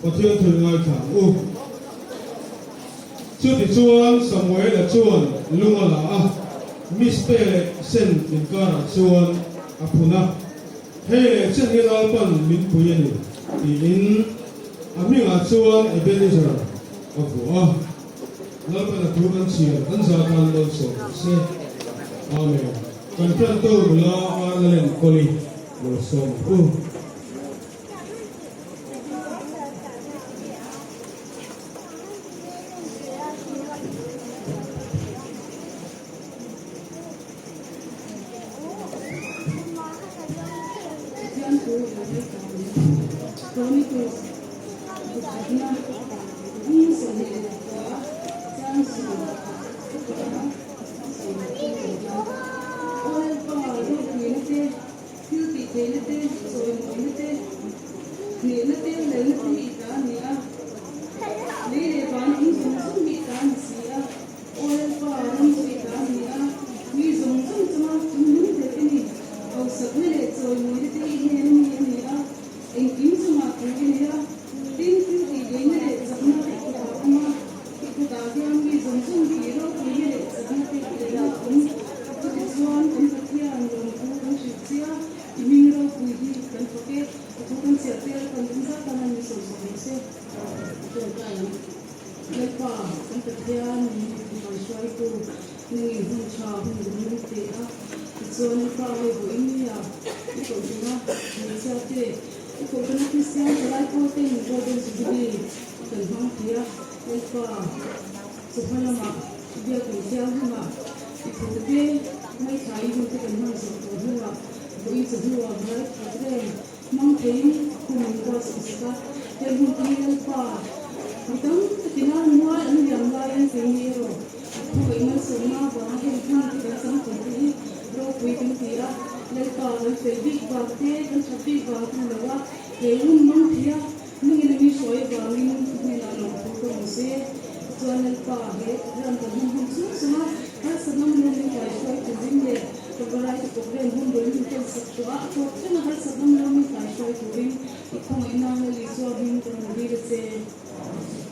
Pathian thu i ngaithla ang u. Chutichuan Samuela chuan lung a la a, Mizpe leh Sen inkarah chuan a phun a. Hei leh chen hi Lalpan min pui a ni, tiin a hmingah chuan Ebenezer a vuah a. Lalpan a thu kan chhiar kan za tan malsawm rawh se. Amen. Kan tantu nula Arnalen Kawli lo sawm ang u. Pathian thu lo hre ta ang. Chronicles bu khatna bung 25 chang 10 a Aw Lalpa, ropuina te, thil tih theihna te, chawimawina te, hnehna te, lalna te hi i ta a ni a. Lei leh van awm zawng zawng hi i ta a ni si a. Aw Lalpa, ram chu i ta a ni a, mi zawng zawng chunga chung nung ber i ni. Hausakna leh chawimawina te i hnen a mi a ni a, engkim chungah thu i nei a. Tin, thil tihdeina leh chakna i kutah a awm a, i kutah hian mi zawng zawng tih ropuina leh chakna te i leina a awm. Chutichuan, kan Pathian lawmthu kan hrilh che a, i hming ropui hi kan fak e. A thu kan chhiah te Lalpan kan zat tan a mi sawmsak rawh se. Tawngtai ang. Lalpa, kan Pathian min kan hruaitu nangin hun tha hun lung min pe a, tichuan Lalpa hei vawiin nia i kohhrana hmeichhia te, i kohhrana Kristian thalai pawl ten Golden Jubilee kan hmang thei a, Lalpa chawhma lamah i biakinn thianghlimah i thu te ngaithla in hun te kan hman zawh tawh hnuah vawiin chawhnuah valai program Hmang theiin hun min buatsaih sak a, he hun te hi Lalpa mi tam takin a mual an liam laiin keini erawh khawveih malsawmna avanga heng hman te kan chang thei te hi ropui kan ti a, Lalpa kan fel bik vang te, kan that bik vang te ni lo a, he hun hmang thei a nungin a mi hruai avangin i hnenah lawmthu ka awm se. Tichuan Lalpa he ram kan hun hun chung chung a, harsatna hmun min kaihruai turin leh Ka variety program hun bul min ken sak tawh a, a tawp thleng a harsatna hmun min kaihruai turin i khawngaihna Lali chuan hming ka rawn dil a che.